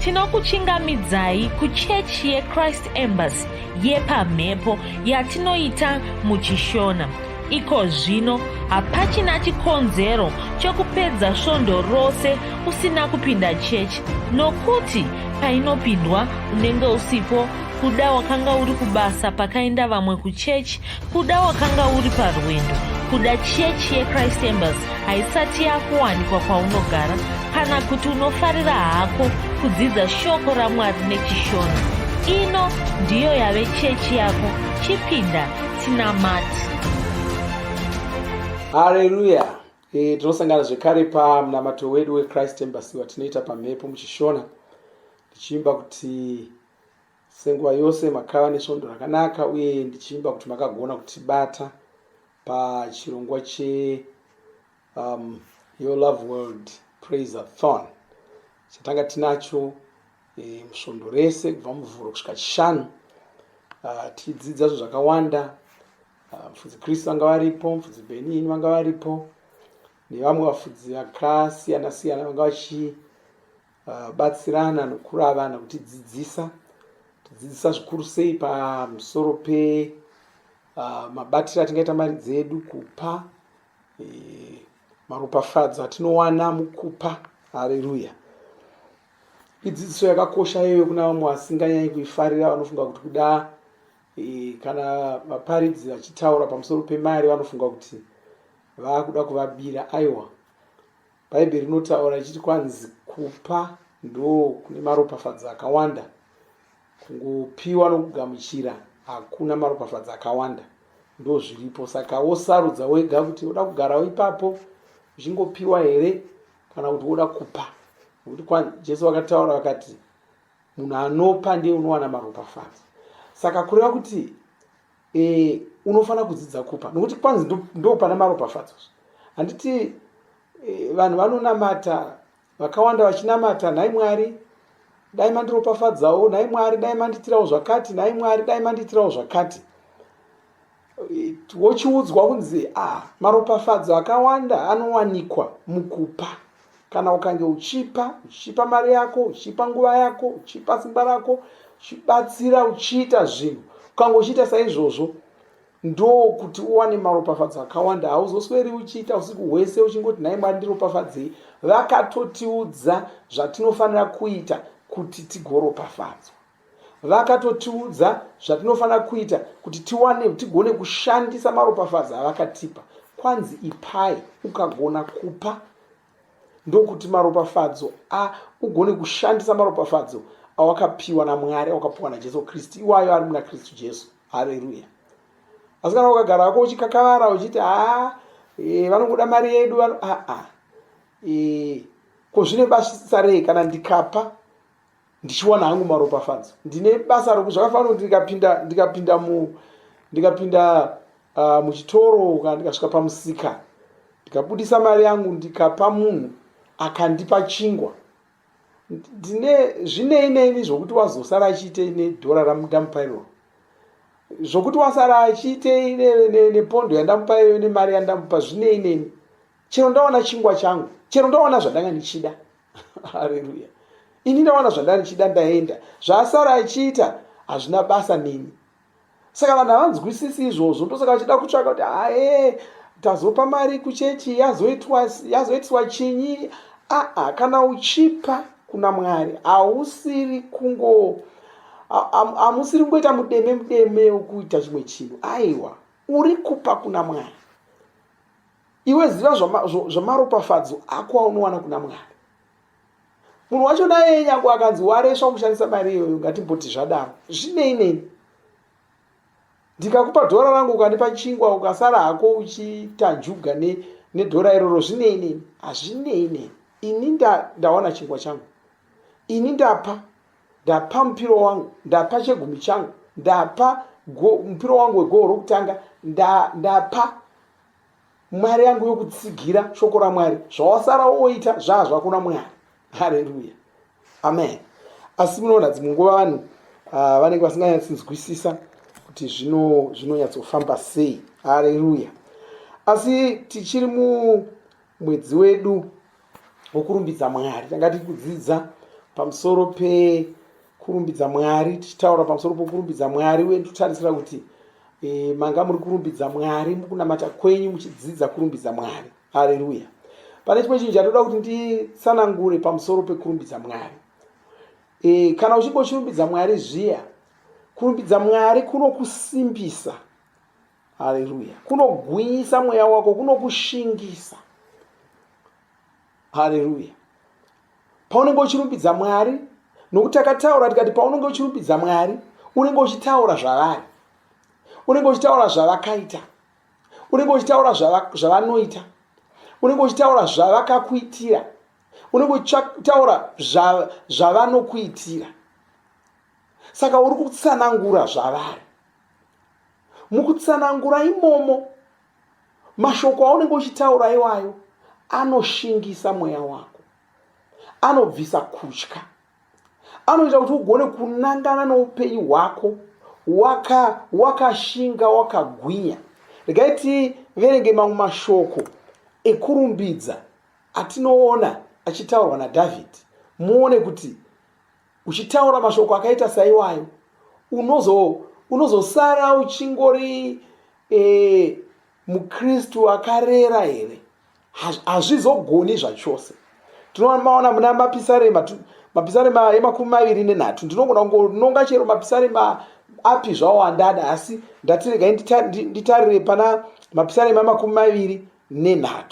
Tinokuchingamidzai kuchechi yeChrist Embassy yepamhepo yatinoita muchiShona. Iko zvino hapachina chikonzero chokupedza svondo rose usina kupinda chechi nokuti painopindwa unenge usipo kuda wakanga uri kubasa pakaenda vamwe kuchechi kuda wakanga uri parwendo kuda chechi yechrist embassy haisati yakuwanikwa kwaunogara kana kuti unofarira hako kudzidza shoko ramwari nechishona ino ndiyo yave chechi yako chipinda tinamati Haleluya! E, tinosangana zvekare pamunamato wedu weChrist Embassy watinoita pamhepo muchishona ndichiimba kuti senguva yose makava nesvondo rakanaka uye ndichiimba kuti makagona kutibata pachirongwa che um, Your Love World Praise-a-thon chatanga tinacho e, musvondo rese kubva muvhuro kusvika chishanu uh, tichidzidza zvinhu zvakawanda uh, mufudzi Chris vanga varipo mufudzi Benin vanga varipo nevamwe vafudzi vakasiyana siyana vanga vachibatsirana uh, nokurava nokutidzidzisa tidzidzisa zvikuru sei pamusoro pe uh, mabatiro atingaita mari dzedu kupa e, maropafadzo atinowana mukupa hareruya idzidziso yakakosha iyoyo kuna vamwe vasinganyanyi kuifarira vanofunga kuti kuda e, kana vaparidzi vachitaura pamusoro pemari vanofunga kuti vakuda kuvabira aiwa bhaibheri rinotaura richiti kwanzi kupa ndo kune maropafadzo akawanda Kungopiwa nokugamuchira hakuna maropafadzo akawanda ndozviripo saka wosarudza wega kuti woda kugarawo ipapo uchingopiwa here kana kuti woda kupa nokuti jesu vakataura vakati munhu anopa ndiye unowana maropafadzo saka kureva kuti e, unofanira kudzidza kupa nokuti kwanzi ndo pana maropafadzo handiti e, vanhu vanonamata Vakawanda vachinamata, Nhai Mwari, dai mandiropafadzawo, nhai Mwari, dai mandiitirawo zvakati, nhai Mwari, dai mandiitirawo zvakati. Wochiudzwa kunzi ah, maropafadzo akawanda anowanikwa mukupa. Kana ukange uchipa, uchipa mari yako, uchipa nguva yako, uchipa simba rako, uchibatsira, uchiita zvinhu, ukange uchiita saizvozvo, ndokuti uwane maropafadzo akawanda hauzosweri uchiita usiku hwese uchingoti nhai mwari ndiropafadzei vakatotiudza zvatinofanira kuita kuti tigoropafadzwa vakatotiudza zvatinofanira kuita kuti tiwane tigone kushandisa maropafadzo avakatipa kwanzi ipai ukagona kupa ndokuti maropafadzo a ugone kushandisa maropafadzo awakapiwa namwari awakapiwa najesu kristu iwayo ari muna kristu jesu Hareruya. Asi kana ukagara hako uchikakavara uchiti haa e, vanongoda mari yedu vano aa e, ko zvine basa rei kana ndikapa ndichiwana hangu maropafadzo ndine basa roku zvakafanira kuti ndikapinda ndikapinda mu ndikapinda uh, muchitoro kana ndikasvika pamusika ndikabudisa mari yangu ndikapa munhu akandipa chingwa ndine zvinei neni zvokuti wazosara achiitei nedhora randamupa iroro zvokuti wasara achiitei nepondo yandamupa iyoyo nemari yandamupa zvinei neni chero ndawana chingwa changu chero ndawana zvandanga ndichida hareruya ini ndawana zvandanga ndichida ndaenda zvaasara achiita hazvina basa neni saka vanhu havanzwisisi izvozvo ndosaka vachida kutsvaka kuti hae tazopa mari kuchechi yazoitiswa chinyi aa kana uchipa kuna mwari hausiri kungo hamusiri kungoita mudeme mudeme wekuita chimwe chinhu aiwa uri kupa kuna mwari iwe ziva zvamaropafadzo ako aunowana kuna mwari munhu wacho naye nyange akanzi waresva kushandisa mari iyoyo ngatimboti zvadaro zvinei neni ndikakupa dhora rangu ukandipa chingwa ukasara hako uchitanjuga nedhora iroro zvinei neni hazvinei neni ini ndawana chingwa changu ini ndapa ndapa mupiro wangu ndapa chegumi changu ndapa mupiro wangu wegoho rokutanga ndapa Mari yangu yokutsigira shoko raMwari zvawasara woita zvaa zvako naMwari. Hareruya, amen. Asi munoona dzimwe nguva vanhu uh, vanenge vasinganyatsinzwisisa kuti zvinonyatsofamba sei. Hareruya. Asi tichiri mumwedzi wedu wokurumbidza Mwari, tanga tiri kudzidza pamusoro pekurumbidza Mwari, tichitaura pamusoro pokurumbidza Mwari uye ndikutarisira kuti e, manga muri kurumbidza Mwari mukunamata kwenyu muchidzidza kurumbidza Mwari. Haleluya. Pane chimwe chinhu chandoda kuti nditsanangure pamusoro pekurumbidza Mwari. E, kana uchinge uchirumbidza Mwari zviya, kurumbidza Mwari kunokusimbisa. Haleluya. Kunogwinyisa mweya wako, kunokushingisa. Haleluya. Paunenge uchirumbidza Mwari, nokuti takataura tikati paunenge uchirumbidza Mwari, unenge uchitaura zvavari. Unenge uchitaura zvavakaita. Unenge uchitaura zvavanoita. Unenge uchitaura zvavakakuitira. Unenge uchitaura zvavanokuitira. Saka uri kutsanangura zvavari. Mukutsanangura imomo, mashoko aunenge uchitaura iwayo anoshingisa mweya wako, anobvisa kutya, anoita kuti ugone kunangana noupenyu hwako wakashinga, waka wakagwinya. Regai tiverenge mamwe mashoko ekurumbidza atinoona achitaurwa naDhavhidhi, muone kuti Uchitaura mashoko akaita saiwayo unozo unozosara uchingori e, mukristu akarera here? Hazvizogoni zvachose. Tinomaona muna mapisarema, mapisarema emakumi maviri nenhatu. Ndinogona kungononga chero mapisarema api zvawo andada, asi ndati regai nditarire pana mapisarema 23.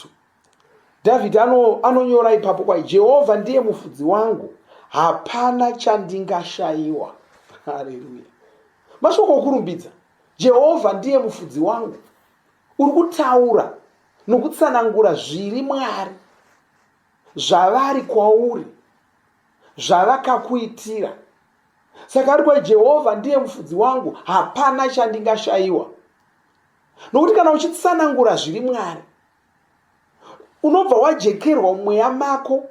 Dhavhidhi anonyora ano ipapo kwai, Jehovha ndiye mufudzi wangu, hapana chandingashayiwa. Haleluya! Mashoko okurumbidza. Jehovha ndiye mufudzi wangu. Uri kutaura nokutsanangura zviri Mwari, zvavari kwauri, zvavakakuitira. Saka ari kwai, Jehovha ndiye mufudzi wangu, hapana chandingashayiwa. Nokuti kana uchitsanangura zviri Mwari, unobva wajekerwa mumweya mako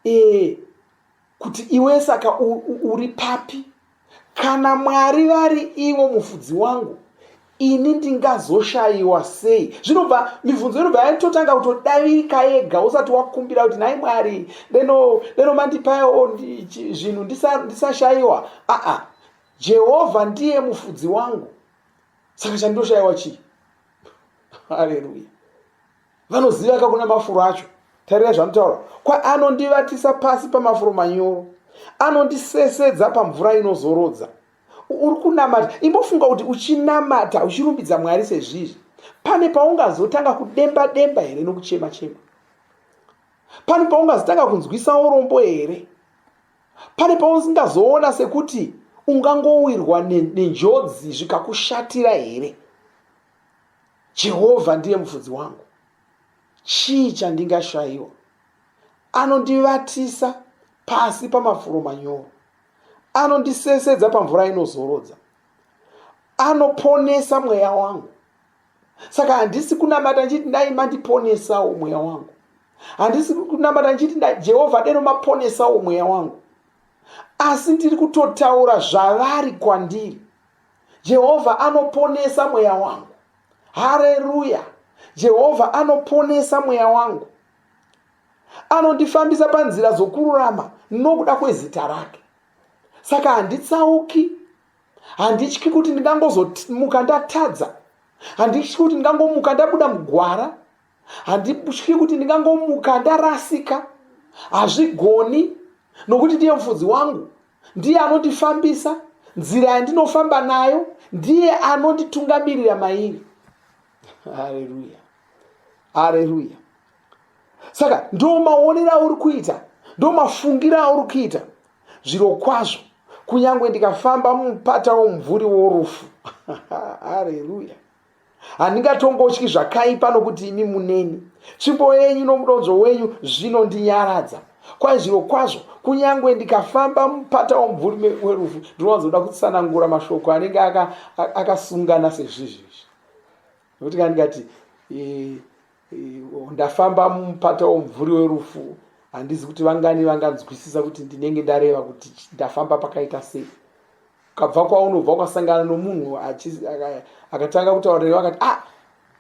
e, kuti iwe saka uri papi kana mwari vari ivo mufudzi wangu ini ndingazoshayiwa sei zvinobva mibvunzo inobva yatotanga kutodavirika yega usati wakumbira kuti nhai mwari deno deno mandipaiwo zvinhu ndisashayiwa aa jehovha ndiye mufudzi wangu saka chandoshayiwa chii Haleluya. Vanoziva ka kuna mafuro acho. Tarira zvanotaura. Kwa anondivatisa pasi pamafuro manyoro. Anondisesedza pamvura inozorodza. Uri kunamata. Imbofunga kuti uchinamata uchirumbidza Mwari sezvizvi. Pane paungazotanga kudemba demba here nokuchema chema? Pane paungazotanga kunzwisa urombo here? Pane pausingazoona sekuti ungangowirwa nenjodzi zvikakushatira here? Jehovha ndiye mufudzi wangu, chii chandingashayiwa? Anondivatisa pasi pamafuro manyoro, anondisesedza pamvura inozorodza, anoponesa mweya wangu. Saka handisi kunamata ndichiti dai mandiponesawo mweya wangu, handisi kunamata ndichiti Jehovha deno maponesawo mweya wangu, asi ndiri kutotaura zvavari kwandiri. Jehovha anoponesa mweya wangu. Hareruya! Jehovha anoponesa mweya wangu. Anondifambisa panzira dzokururama nokuda kwezita rake. Saka handitsauki, handityi kuti ndingangozomuka ndatadza, handityi kuti ndingangomuka ndabuda mugwara, handityi kuti ndingangomuka ndarasika. Hazvigoni nokuti ndiye mufudzi wangu. Ndiye anondifambisa, nzira yandinofamba nayo, ndiye anonditungamirira mairi. Hareruya, hareruya. Saka ndo maonero auri kuita, ndo mafungiro auri kuita. Zviro kwazvo, kunyange ndikafamba mumupata womumvuri worufu, hareruya, Handingatongotyi zvakaipa nokuti imi muneni. Tsvimbo yenyu nomudonzvo wenyu zvinondinyaradza. Kwai zvirokwazvo, kunyange ndikafamba mupata womumvuri werufu, ndinowanzoda kutsanangura mashoko anenge akasungana aka sezvizvi izvi. Nokuti kana ndikati e, e, ndafamba mumupata womumvuri werufu, handizi kuti vangani vanganzwisisa kuti ndinenge ndareva kuti ndafamba pakaita sei. Ukabva kwaunobva ukasangana nomunhu akatanga kutaura newe akati ah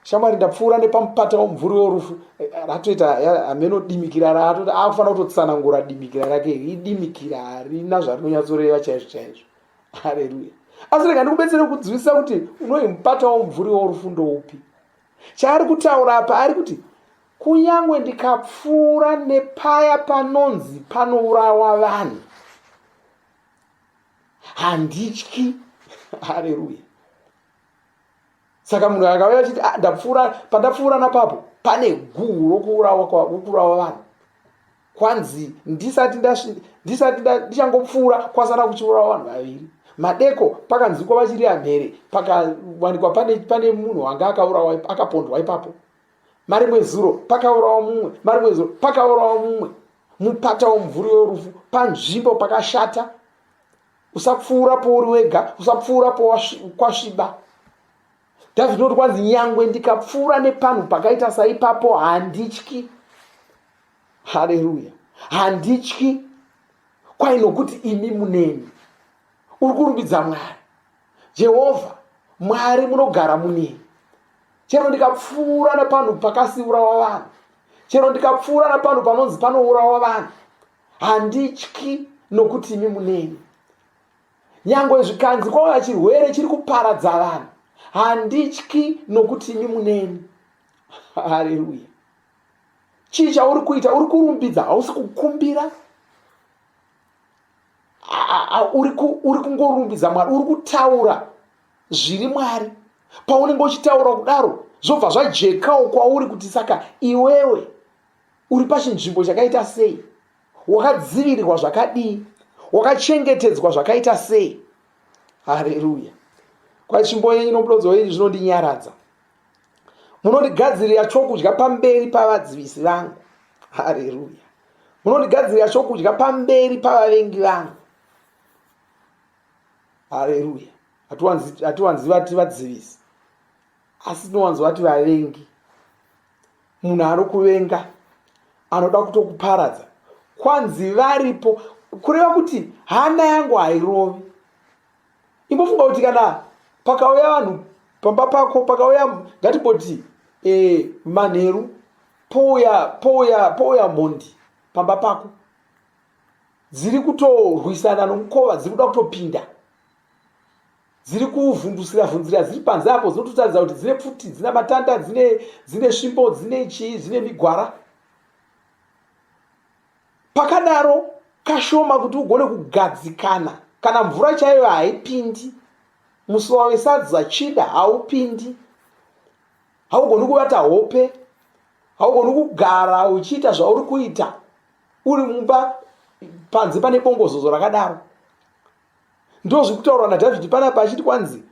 Shamwari ndapfuura nepamupata womumvuri worufu eh, ratoita hameno dimikira raatoti akufanira kutotsanangura dimikira rake iri idimikira harina zvarinonyatsoreva chaizvo chaizvo hareruya asi rega ndikubetsere kunzwisisa kuti unoi mupata womumvuri worufu ndoupi chaari kutaura apa ari kuti kunyange ndikapfuura nepaya panonzi panourawa vanhu handityi hareruya saka munhu akauya achiti ah, ndapfuura pandapfuura napapo pane guhu rokuurawa rokuurawa vanhu kwanzi ndisati ndisati ndichangopfuura kwasara kuchiurawa vanhu vaviri madeko pakanzwikwa vachirira mhere pakawanikwa pane, pane munhu anga akaurawa akapondwa ipapo marimwe zuro pakaurawa mumwe marimwe zuro pakaurawa mumwe mupata womumvuri werufu panzvimbo pakashata usapfuura pouri wega usapfuura pokwasviba dhavhidhi unoti kwanzi nyangwe ndikapfuura nepanhu pakaita saipapo handityi haleluya handityi kwai nokuti imi muneni uri kurumbidza mwari jehovha mwari munogara muneni chero ndikapfuura nepanhu pakasiurawa vanhu chero ndikapfuura nepanhu panonzi panourawa vanhu handityi nokuti imi muneni nyangwe zvikanzi kwauya chirwere chiri kuparadza vanhu handityi nokuti imi muneni hareruya chii chauri kuita uri kurumbidza hausi kukumbira uri kungorumbidza mwari uri kutaura zviri mwari paunenge uchitaura kudaro zvobva zvajekawo kwauri kuti saka iwewe uri pachinzvimbo chakaita sei wakadzivirirwa zvakadii wakachengetedzwa zvakaita sei hareruya kwatsvimbo yenyu nomudodzo wenyu zvinondinyaradza munondigadzirira chokudya pamberi pavadzivisi vangu hareruya munondigadzirira chokudya pamberi pavavengi vangu hareruya hatiwanzi vati vadzivisi asi tinowanzo vati vavengi munhu anokuvenga anoda kutokuparadza kwanzi varipo kureva kuti hana yangu hairovi imbofunga kuti kana pakauya vanhu pamba pako pakauya ngatimboti e, manheru pouya pouya pouya mhondi pamba pako dziri kutorwisana nomukova dziri kuda kutopinda dziri kuvhundusira vhunzira dziri panze apo dzinototaridza kuti dzine pfuti dzina matanda dzine dzine svimbo dzine chii dzine migwara pakadaro kashoma kuti ugone kugadzikana kana mvura chaiyo haipindi musuwa wesadza chida haupindi haugoni kuvata hope haugoni kugara uchiita zvauri kuita uri mumba panze pane bongozozo rakadaro ndozviri kutaurwa nadhavhidhi panapa achiti kwanzi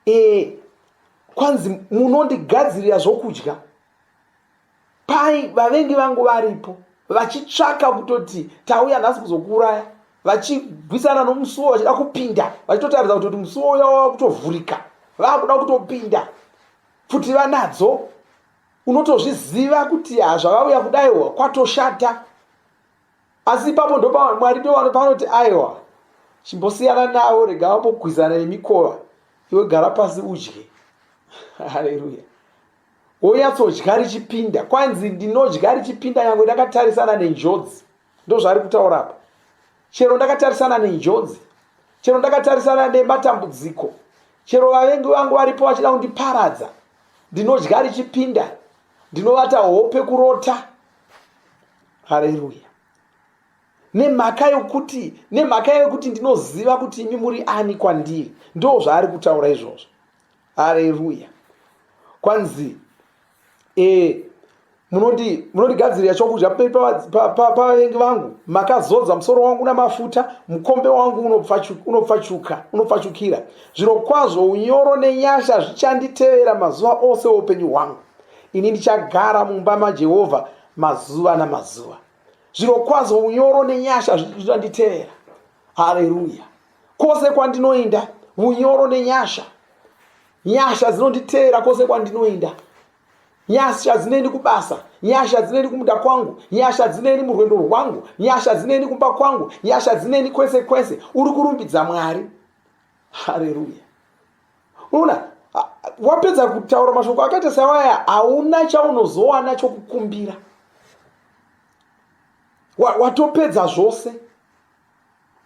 e, kwanzi munondigadzirira zvokudya pai vavengi vangu varipo vachitsvaka kutoti tauya nhasi kuzokuuraya vachigwisana nomusuwo vachida kupinda vachitotaridza kutoti musuwo uya wava kutovhurika vakuda kutopinda pfuti vanadzo unotozviziva kuti hazvavauya kudaiwa kwatoshata asi ipapo ndopa mwari ndopanoti aiwa chimbosiyana navo rega vambogwizana nemikova iwe gara pasi udye haleluya wonyatsodya richipinda kwanzi ndinodya richipinda nyange ndakatarisana nenjodzi ndozvaari kutaura apa chero ndakatarisana nenjodzi chero ndakatarisana nematambudziko chero vavengi vangu varipo vachida kundiparadza ndinodya richipinda ndinovata hope kurota hareruya nemhaka yokuti nemhaka yekuti ndinoziva kuti imi muri ani kwandiri ndo zvaari kutaura izvozvo hareruya kwanzi e, munondigadzirira chokudya pamberi pavavengi vangu makazodza musoro wangu namafuta mukombe wangu unopfachuka unopfachukira zviro kwazvo unyoro nenyasha zvichanditevera mazuva ose oupenyu hwangu ini ndichagara mumba majehovha mazuva namazuva zvirokwazvo unyoro nenyasha zvichanditevera hareruya kwose kwandinoenda unyoro nenyasha nyasha dzinonditevera kwose kwandinoenda nyasha dzineni kubasa nyasha dzineni kumunda kwangu nyasha dzineni murwendo rwangu nyasha dzineni kumba kwangu nyasha dzineni kwese kwese uri kurumbidza mwari hareruya unoona Wapedza kutaura mashoko akaita sawaya, hauna chaunozowana chokukumbira. Watopedza zvose.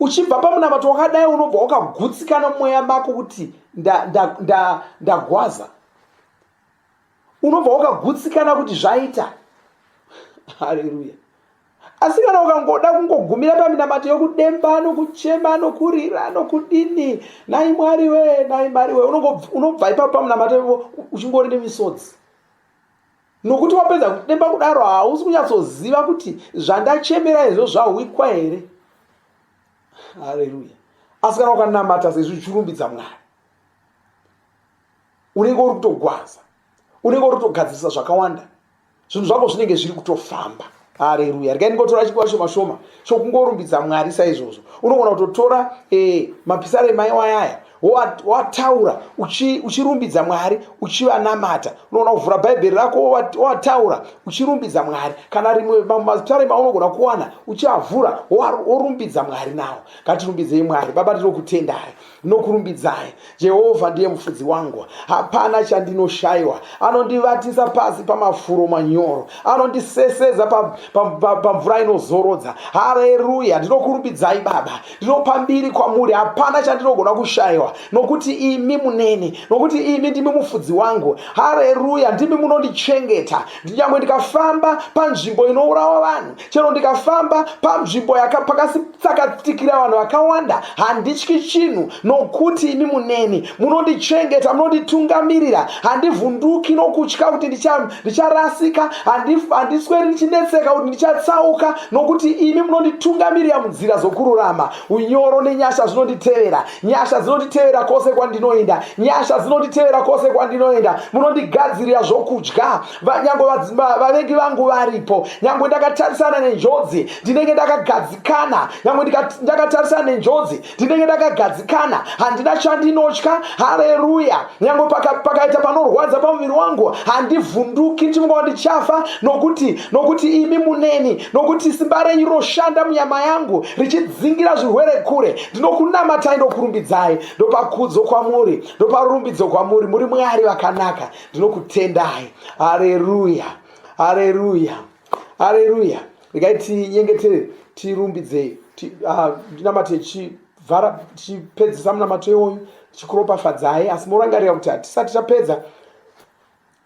Uchibva pamunamato wakadai unobva wakagutsikana mumweya mako kuti ndagwaza. Nda, nda, nda unobva wakagutsikana kuti zvaita. Haleluya. Asi kana ukangoda kungogumira paminamato yokudemba nokuchema nokurira nokudini, nai Mwari we, nai Mwari we, unobva ipapo pamunamato ipapo uchingori nemisodzi, nokuti wapedza kudemba kudaro hausi kunyatsoziva kuti zvandachemera izvo zvahwikwa here. Haleluya. Asi kana ukanamata sezvi uchirumbidza Mwari, unenge uri kutogwaza, unenge uri kutogadzirisa zvakawanda, zvinhu zvako zvinenge zviri kutofamba. Hareruya. Regai ndingotora chinguva shoma shoma chokungorumbidza Mwari saizvozvo. Unogona kutotora mapisarema iwayaya wataura uchirumbidza Mwari, uchivanamata. Unoona kuvhura Bhaibheri rako wataura uchirumbidza Mwari, kana rimwe mapisarema unogona kuwana uchiavhura worumbidza Mwari nawo. Ngatirumbidzei Mwari. Baba, ndinokutendai nokurumbidzai. Jehovha ndiye mufudzi wangu, hapana chandinoshaiwa. Anondivatisa pasi pamafuro manyoro, anondiseseza pamvura pa, pa, inozorodza. Hareruya! Ndinokurumbidzai Baba, ndinopa mbiri kwamuri. Hapana chandinogona kushaiwa, nokuti imi muneni, nokuti imi ndimi mufudzi wangu. Hareruya! Ndimi munondichengeta. Nyangwe ndikafamba panzvimbo inourawa vanhu, chero ndikafamba panzvimbo pakasitsakatikira vanhu vakawanda, handityi chinhu, nokuti imi muneni. Munondichengeta, munonditungamirira. Handivhunduki nokutya kuti ndicharasika, handisweri ndichinetseka kuti ndichatsauka, nokuti imi munonditungamirira munzira dzokururama. Unyoro nenyasha zvinonditevera, nyasha dzinonditevera kwose kwandinoenda, nyasha dzinonditevera kwose kwandinoenda. Munondigadzirira zvokudya nyangwe vavengi vangu varipo, nyangwe ndakatarisana nenjodzi, ndinenge ndakagadzikana. Nyangwe ndakatarisana nenjodzi, ndinenge ndakagadzikana, handina chandinotya. Hareruya. Nyangwe pakaita panorwadza pamuviri wangu, handivhunduki ndichifunga kuti ndichafa, nokuti imi muneni, nokuti simba renyu rinoshanda munyama yangu richidzingira zvirwere kure. Ndinokunamatai, ndokurumbidzai, ndopakudzo kwamuri, ndoparumbidzo kwamuri. Muri Mwari vakanaka, ndinokutendai. Hareruya, hareruya, hareruya. Regai tinyengetere, tirumbidze, ndinamate tichivhara, tichipedzisa munamato iwoyu tichikuropafadzai. Asi morangarira kuti hatisati tapedza,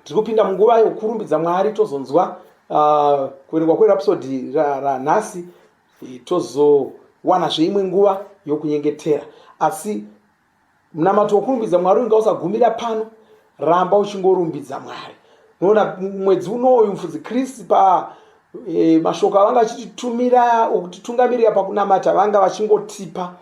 tiri kupinda munguva yokurumbidza Mwari, tozonzwa kuverengwa kwerapsodi ranhasi, tozowanazve imwe nguva yokunyengetera. Asi munamato wokurumbidza Mwari unga usagumira pano, ramba uchingorumbidza Mwari. Unoona mwedzi unoyu mufudzi Chris pa mashoko avanga vachititumira okutitungamirira pakunamata, vanga vachingotipa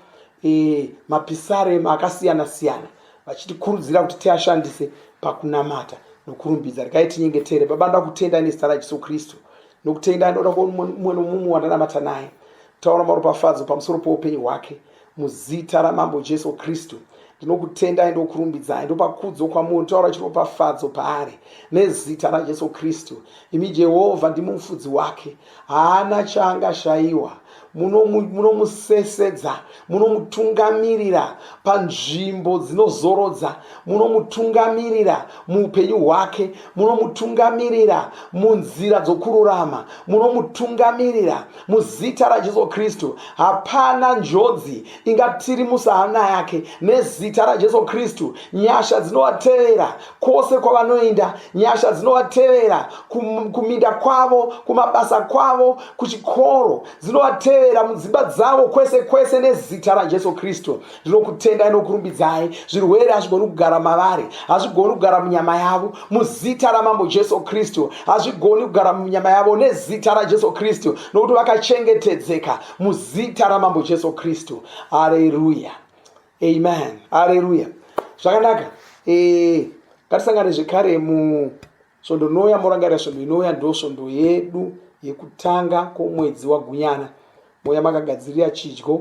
mapisarema akasiyana siyana, vachitikurudzira kuti tiashandise pakunamata nokurumbidza. Regai tinyengetere. Baba, ndakutenda nezita raJesu Kristu, nokutenda ndoda mumwe nomumwe wandanamata naye, taura maropafadzo pamusoro poupenyu hwake muzita raMambo Jesu Kristu. Ndinokutendai, ndokurumbidzai, ndopakudzo kwamuri, taura chiropafadzo paari nezita raJesu Kristu. Imi Jehovha ndimi mufudzi wake, haana chaangashayiwa. Munomusesedza, munomutungamirira panzvimbo dzinozorodza, munomutungamirira muupenyu hwake, munomutungamirira munzira dzokururama, munomutungamirira muzita raJesu Kristu. Hapana njodzi ingatirimusa hana yake nezita raJesu Kristu. Nyasha dzinovatevera kwose kwavanoenda, nyasha dzinovatevera kuminda kwavo, kumabasa kwavo, kuchikoro, dzinovatevera mudzimba dzavo, kwese kwese nezita raJesu Kristu. Ndinokutendai nokurumbidzai. Zvirwere hazvigoni kugara mavari, hazvigoni kugara munyama yavo muzita raMambo Jesu Kristu. Hazvigoni kugara munyama yavo nezita raJesu Kristu, nokuti vakachengetedzeka muzita raMambo Jesu Kristu. Hareruya, amen, hareruya. Zvakanaka. Ngatisangane zvekare musvondo rinouya. Morangarira, svondo inouya ndo svondo yedu yekutanga kwomwedzi waGunyana. Mouya makagadzirira chidyo,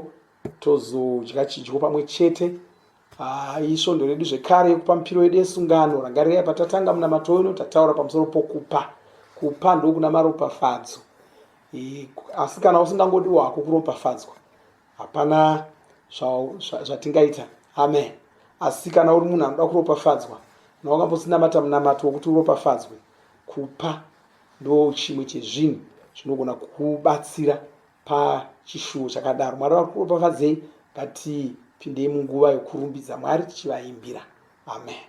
tozodya chidyo pamwe chete. Isvondo redu zvekare yekupa mipiro yedu yesungano. Rangarirai patatanga munamato uno, tataura pamusoro pokupa. Kupa ndokuna maropafadzo. Asi kana usingangodi wako kuropafadzwa, hapana zvatingaita. Amen. Asi kana uri munhu anoda kuropafadzwa, Kana wakambosinamata munamato wokuti uropafadzwe, kupa ndo chimwe chezvinhu zvinogona kukubatsira pachishuwo chakadaro. Mwari vakuropafadzei. Ngatipindei munguva yokurumbidza Mwari tichivaimbira. Amen.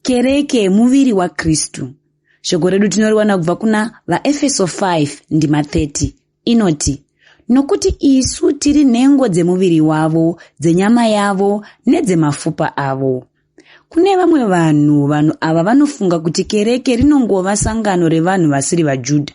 Kereke muviri waKristu. Shoko redu tinoriwana kubva kuna vaEfeso 5 ndima 30 inoti, Nokuti isu tiri nhengo dzemuviri wavo, dzenyama yavo nedzemafupa avo. Kune vamwe vanhu, vanhu ava vanofunga kuti kereke rinongova sangano revanhu vasiri vaJudha.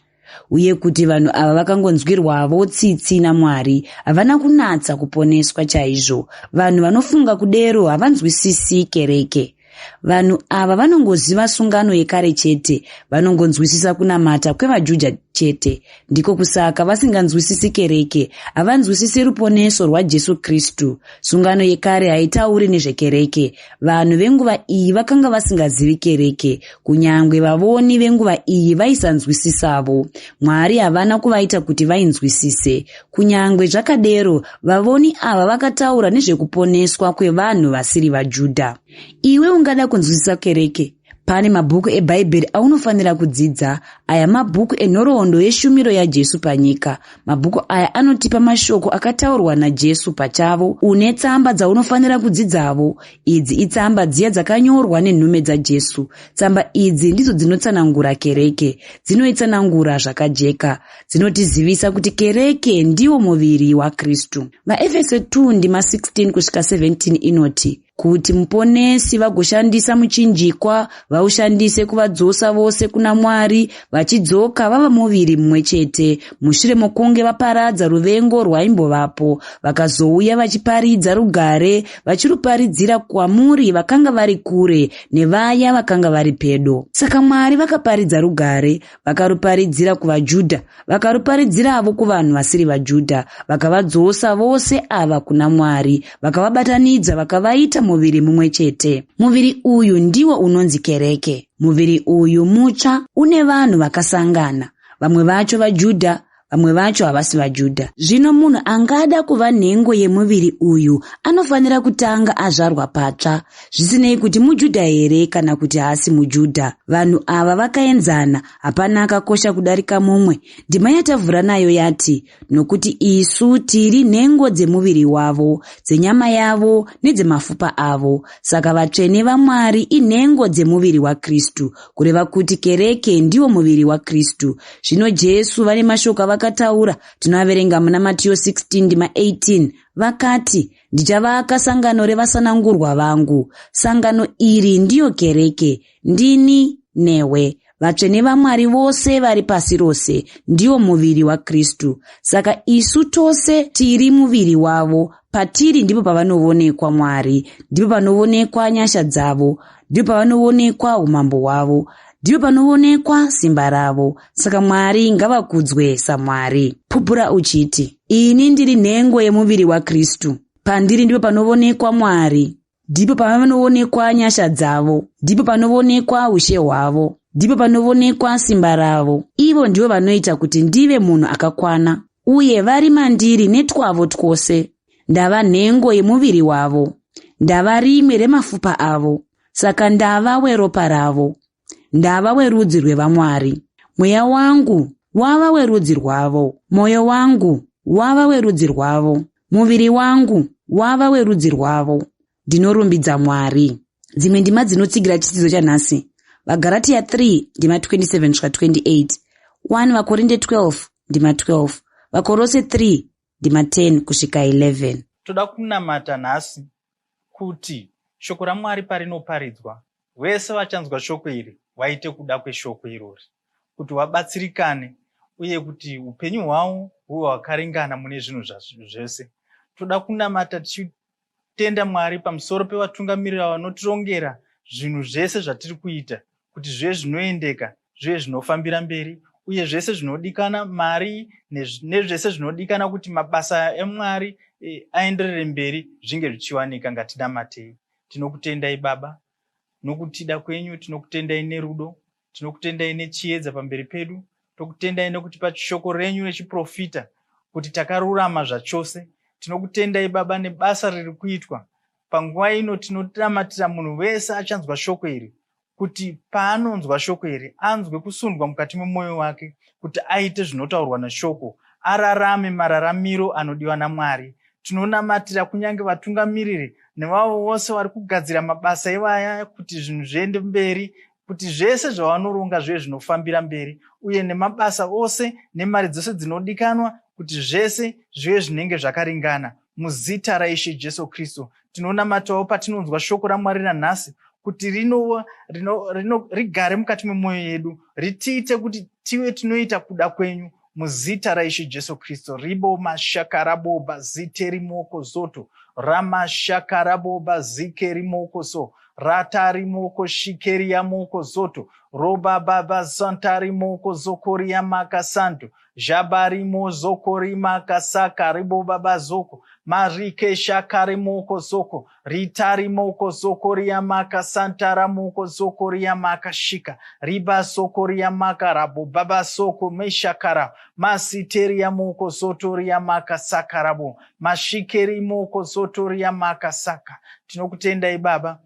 Uye kuti vanhu ava vakangonzwirwavo tsitsi naMwari, havana kunatsa kuponeswa chaizvo. Vanhu vanofunga kudero havanzwisisi kereke. Vanhu ava vanongoziva sungano yekare chete, vanongonzwisisa kunamata kwevaJudha chete. Ndiko kusaka vasinganzwisisi kereke, havanzwisisi ruponeso rwaJesu Kristu. Sungano yekare haitauri nezvekereke. Vanhu venguva iyi vakanga vasingazivi kereke, kunyangwe vavoni venguva iyi vaisanzwisisavo. Mwari havana kuvaita kuti vainzwisise. Kunyangwe zvakadero, vavoni ava vakataura nezvekuponeswa kwevanhu vasiri vaJudha. Iwe ungada kunzwisisa kereke. Pane mabhuku eBhaibheri aunofanira kudzidza. Aya mabhuku enhoroondo yeshumiro yaJesu panyika. Mabhuku aya anotipa mashoko akataurwa naJesu pachavo. Une tsamba dzaunofanira kudzidzavo. Idzi itsamba dziya dzakanyorwa nenhume dzaJesu. Tsamba idzi ndidzo dzinotsanangura kereke. Dzinoitsanangura zvakajeka. Dzinotizivisa kuti kereke ndiwo muviri waKristu. VaEfeso 2 ndima 16 kusvika 17 inoti, Kuti Muponesi vagoshandisa muchinjikwa, vaushandise kuvadzosa vose kuna Mwari, vachidzoka vava muviri mumwe chete, mushure mokunge vaparadza ruvengo rwaimbovapo, vakazouya vachiparidza rugare, vachiruparidzira kwamuri vakanga vari kure nevaya vakanga vari pedo. Saka Mwari vakaparidza rugare, vakaruparidzira kuvaJudha, vakaruparidziravo kuvanhu vasiri vaJudha, vakavadzosa vose ava kuna Mwari, vakavabatanidza vakavaita muviri mumwe chete. Muviri uyu ndiwo unonzi kereke. Muviri uyu mutsva une vanhu vakasangana, vamwe vacho vaJudha, vamwe vacho havasi vaJudha. Zvino munhu angada kuva nhengo yemuviri uyu anofanira kutanga azvarwa patsva, zvisinei kuti muJudha here kana kuti haasi muJudha. Vanhu ava vakaenzana, hapana akakosha kudarika mumwe. Ndima yatavhura nayo yati, Nokuti isu tiri nhengo dzemuviri wavo, dzenyama yavo nedzemafupa avo. Saka vatsvene vaMwari inhengo dzemuviri waKristu, kureva kuti kereke ndiwo muviri waKristu. Zvino Jesu vane mashoko avakataura, tinoaverenga muna Matiyo 16 ndima 18, vakati, Ndichavaka sangano revasanangurwa vangu. Sangano iri ndiyo kereke. Ndini newe. Vatsvene vaMwari vose vari pasi rose ndiwo muviri waKristu. Saka isu tose tiri muviri wavo. Patiri ndipo pavanovonekwa Mwari, ndipo panovonekwa nyasha dzavo, ndipo pavanovonekwa umambo hwavo, ndipo panovonekwa simba ravo. Saka Mwari ngavakudzwe saMwari. Pupura uchiti, Ini ndiri nhengo yemuviri waKristu. Pandiri ndipo panovonekwa Mwari. Ndipo pavanoonekwa nyasha dzavo, ndipo panovonekwa ushe hwavo, ndipo panovonekwa simba ravo. Ivo ndivo vanoita kuti ndive munhu akakwana, uye vari mandiri netwavo twose. Ndava nhengo yemuviri wavo, ndava rimwe remafupa avo, saka ndava weropa ravo. Ndava werudzi rwevaMwari. Mweya wangu wava werudzi rwavo. Mwoyo wangu wava werudzi rwavo. Muviri wangu wava werudzi rwavo. Ndinorumbidza Mwari. Dzimwe ndima dzinotsigira chidzidzo chanhasi. VaGaratia 3 ndima 27 kusvika 28, 1 VaKorinde 12 ndima 12, VaKorose 3 ndima 10 kusvika 11. Toda kunamata nhasi kuti shoko raMwari parinoparidzwa, vese vachanzwa shoko iri vaite kuda kweshoko irori, kuti vabatsirikane uye kuti upenyu hwavo huve hwakaringana mune zvinhu zvese. Toda kunamata tichitenda Mwari pamusoro pevatungamiriri ava vanotirongera zvinhu zvese zvatiri kuita kuti zvive zvinoendeka, zvive zvinofambira mberi uye zvese zvinodikana mari nezvese zvinodikana kuti mabasa eMwari eh, aenderere mberi zvinge zvichiwanika. Ngatinamatei. Tinokutendai Baba nokutida kwenyu, tinokutendai nerudo, tinokutendai nechiedza pamberi pedu, tokutendai nekutipa shoko renyu rechiprofita kuti takarurama zvachose. Tinokutendai Baba nebasa riri kuitwa panguva ino. Tinonamatira munhu wese achanzwa shoko iri kuti paanonzwa shoko iri anzwe kusundwa mukati memwoyo wake kuti aite zvinotaurwa neshoko, ararame mararamiro anodiwa naMwari. Tinonamatira kunyange vatungamiriri nevavo vose vari kugadzira mabasa ivaya kuti zvinhu zviende mberi, kuti zvese zvavanoronga zvive zvinofambira mberi, uye nemabasa ose nemari dzose dzinodikanwa kuti zvese zvive zvinenge zvakaringana. Muzita raIshe Jesu Kristu, tinonamatawo patinonzwa shoko raMwari ranhasi. kuti rino, rino, rino, rigare mukati memwoyo yedu, ritiite kuti tive tinoita kuda kwenyu muzita raIshe Jesu Kristu. Ribo mashakaraboba zite rimoko zoto ramashakaraboba zike rimoko so ratarimoko shikeriamoko zoto robababa santarimoko zokoriamaka santo jabarimo zokorimaka saka ribobaba zoko marike shakarimoko zoko ritarimoko zokoriamaka santaramoko zokoriamaka shika riba sokoriamaka rabobaba soko meshakara masiteriamoko zotoriamaka sakarabo mashikerimoko zotoriamaka saka. Tinokutendai Baba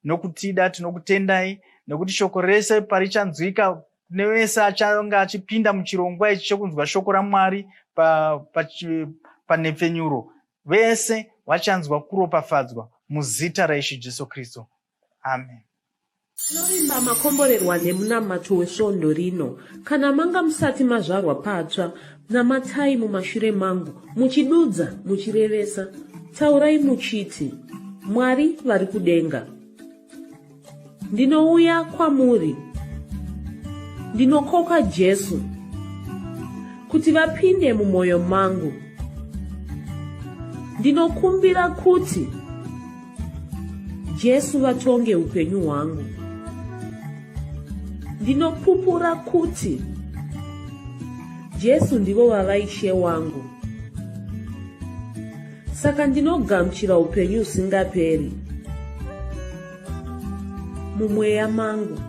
nokutida, tinokutendai nekuti shoko rese parichanzwika nevese achange achipinda muchirongwa ichi chekunzwa shoko raMwari panhepfenyuro pa vese vachanzwa kuropafadzwa muzita raIshe Jesu Kristu, amen. Tinovimba makomborerwa nemunamato wesvondo rino. Kana manga musati mazvarwa patsva, namatai mumashure mangu, muchidudza, muchirevesa. Taurai muchiti, Mwari vari kudenga. Ndinouya kwamuri. Ndinokoka Jesu kuti vapinde mumwoyo mangu. Ndinokumbira kuti Jesu vatonge upenyu hwangu. Ndinopupura kuti Jesu ndivo vava Ishe wangu. Saka ndinogamuchira upenyu husingaperi mumweya mangu.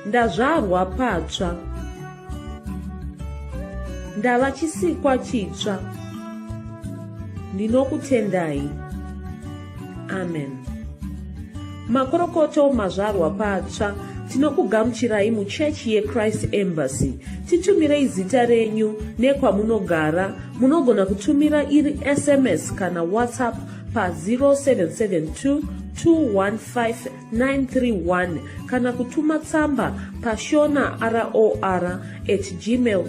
Ndazvarwa patsva. Ndava chisikwa chitsva. Ndinokutendai. Amen. Makorokoto mazvarwa patsva. Tinokugamuchirai muchechi yeChrist Embassy. Titumirei zita renyu nekwamunogara. Munogona kutumira iri SMS kana WhatsApp pa 0772 215 931 kana kutuma tsamba pashona ror at gmail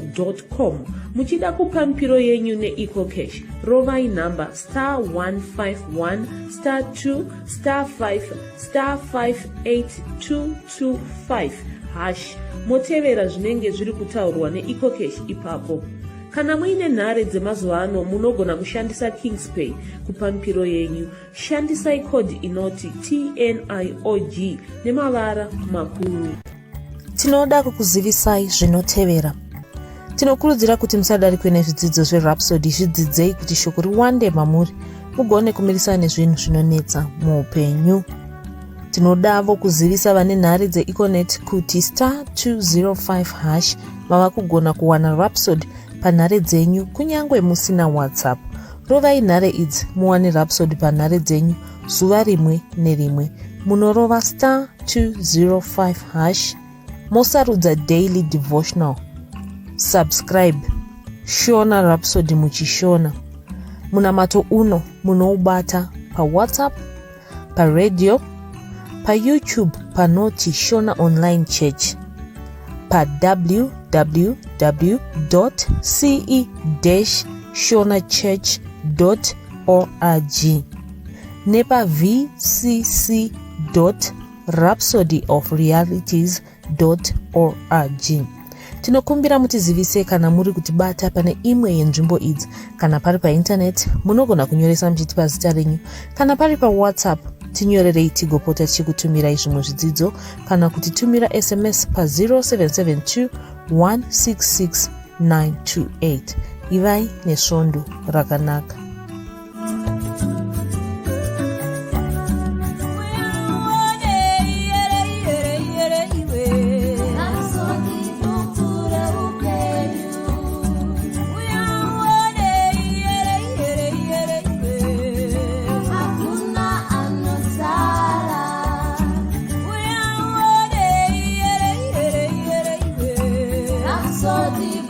com. Muchida kupa mipiro yenyu neEcoCash, rovai nhamba star 151 star 2 star 5 star 58225 hash, motevera zvinenge zviri kutaurwa neEcoCash ipapo. Kana muine nhare dzemazuva ano, munogona kushandisa Kingspay kupa mipiro yenyu. Shandisai code inoti TNIOG nemavara makuru. Tinoda kukuzivisai zvinotevera. Tinokurudzira kuti musadarikwe nezvidzidzo zveRhapsody. Zvidzidzei kuti shoko riwande mamuri, mugone kumirisana nezvinhu zvinonetsa muupenyu. Tinodavo kuzivisa vane nhare dzeEconet kuti star 205 hash mava kugona kuwana Rhapsody panhare dzenyu kunyange musina WhatsApp. Rovai nhare idzi muwane Rhapsody panhare dzenyu zuva rimwe nerimwe. Munorova star 205 hash, mosarudza daily devotional, subscribe Shona Rhapsody muchiShona. Munamato uno munoubata paWhatsApp, paradio, paYouTube panoti Shona Online Church, pawww ce shonachurch org nepavcc rhapsodyofrealities org. Tinokumbira mutizivise kana muri kutibata pane imwe yenzvimbo idzi. Kana pari paintaneti, munogona kunyoresa muchitipa zita renyu. Kana pari paWhatsApp, tinyorerei tigopota tichikutumirai zvimwe zvidzidzo, kana kutitumira SMS pa0772 166 928. Ivai nesvondo rakanaka. Rhapsody.